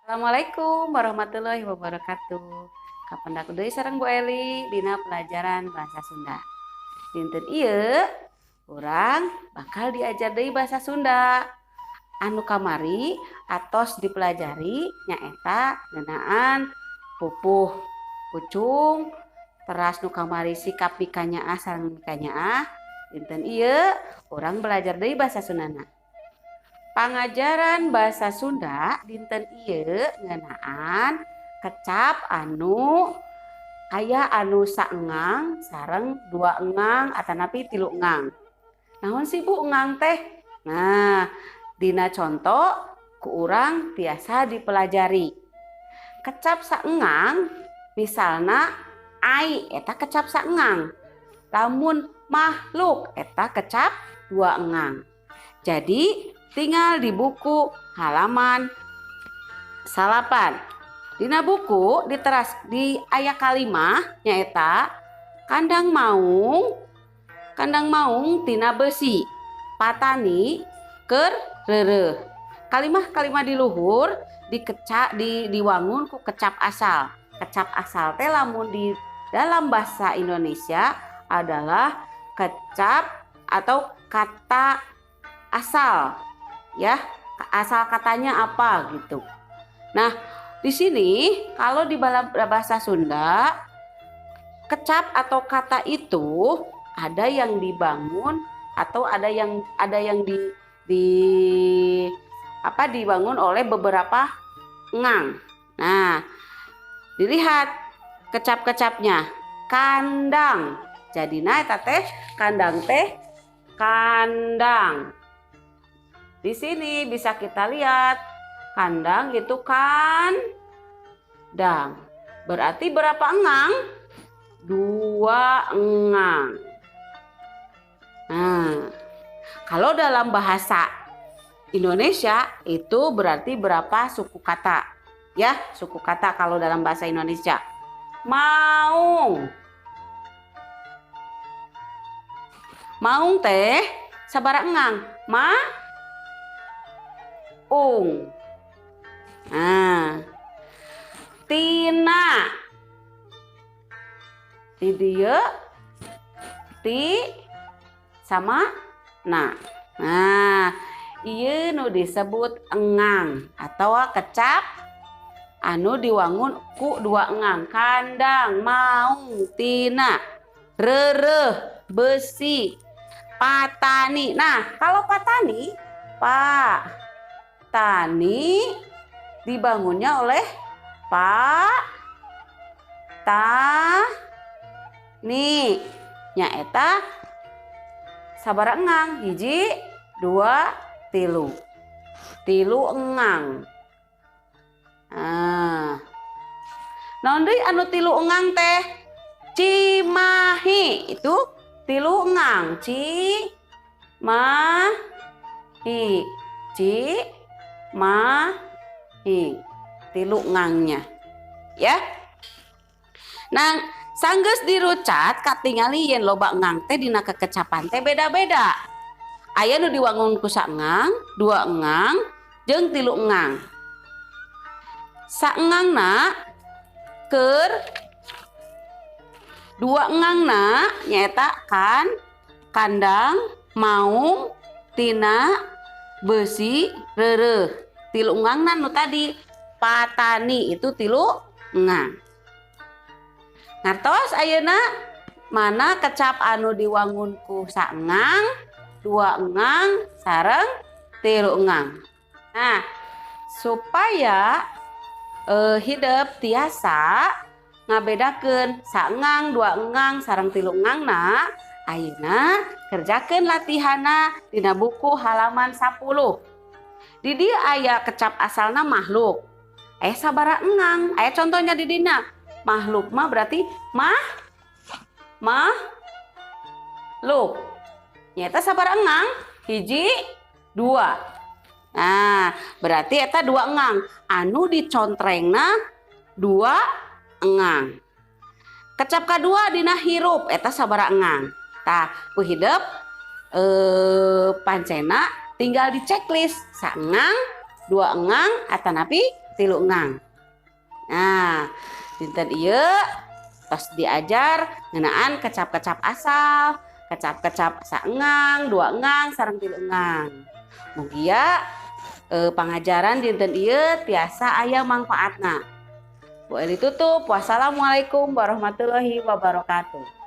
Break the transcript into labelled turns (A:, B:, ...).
A: Assalamualaikum warahmatullahi wabarakatuh. Kapendak deui sareng Bu Eli dina pelajaran bahasa Sunda. Dinten ieu urang bakal diajar deui bahasa Sunda. Anu kamari atos dipelajari nyaeta ngeunaan pupuh pucung, teras nu kamari sikap mikanyaah sareng mikanyaah. Dinten ieu urang belajar deui bahasa Sundana. Pangajaran bahasa Sunda dinten ieu ngeunaan kecap anu aya anu saengang sareng dua engang atanapi tilu engang. Naon sih, Bu, engang teh? Nah, dina conto ku urang tiasa dipelajari. Kecap saengang misalna ai, eta kecap saengang. Lamun makhluk, eta kecap dua engang. Jadi tinggal di buku halaman 9. Dina buku diteras di aya kalimah nyaeta kandang maung, kandang maung tina besi, patani keur reureuh. Kalimah-kalimah di luhur dikecap diwangun ku kecap asal. Kecap asal teh lamun di dalam bahasa Indonesia adalah kecap atau kata asal, ya, asal katanya apa gitu. Nah, di sini kalau di bahasa Sunda kecap atau kata itu ada yang dibangun atau ada yang di apa, dibangun oleh beberapa ngang. Nah, dilihat kecap-kecapnya. Kandang. Jadi nah eta teh kandang teh kandang. Di sini bisa kita lihat kandang itu kan dang. Berarti berapa engang? Dua engang. Nah, kalau dalam bahasa Indonesia itu berarti berapa suku kata? Ya, suku kata kalau dalam bahasa Indonesia. Maung. Maung teh sabaraha engang? Ma ung. Nah, tina. Ti dieu ti sama na. Nah, ieu nu disebut engang atau kecap anu diwangun ku dua engang. Kandang, maung, tina, reureuh, besi, patani. Nah, kalau patani, pak tani dibangunnya oleh pa ta ni, nyaeta sabaraha engang? Hiji, dua, tilu, tilu engang. Nah, naon deui anu tilu engang teh? Cimahi itu tilu engang. Ci ma hi, ci ma hi, tilu engangnya, ya. Nah, sanggeus dirucat katingali yen loba engang teh dina kekecapan teh beda-beda. Aya nu diwangun ku saengang, dua engang, jeung tilu engang. Saengangna keur, dua engangna nyaeta kan, kandang, maung, tina, besi, reureuh. Tilu engangna nu tadi patani itu tilu engang. Ngartos ayeuna mana kecap anu diwangun ku saengang, dua engang, sareng tilu engang. Nah, supaya hidep tiasa ngabedakeun saengang, dua engang, sareng tilu engangna, ayeuna kerjakeun latihanna dina buku halaman 10. Di dieu aya kecap asalna makhluk. Aya sabaraha engang? Aya contohnya di dina. Makhluk mah berarti mah mah luk. Nyaeta sabaraha engang? Hiji, dua. Nah, berarti eta dua engang. Anu dicontrengna dua engang. Kecap kadua dina hirup eta sabaraha engang? Tah, ku hidep pancena tinggal di checklist saengang, dua engang, atanapi 3 engang. Nah, dinten ieu tos diajar ngeunaan kecap-kecap asal, kecap-kecap saengang, 2 engang, sareng 3 engang. Mugia pangajaran dinten ieu tiasa aya mangfaatna. Bu Eli tutup. Wassalamualaikum warahmatullahi wabarakatuh.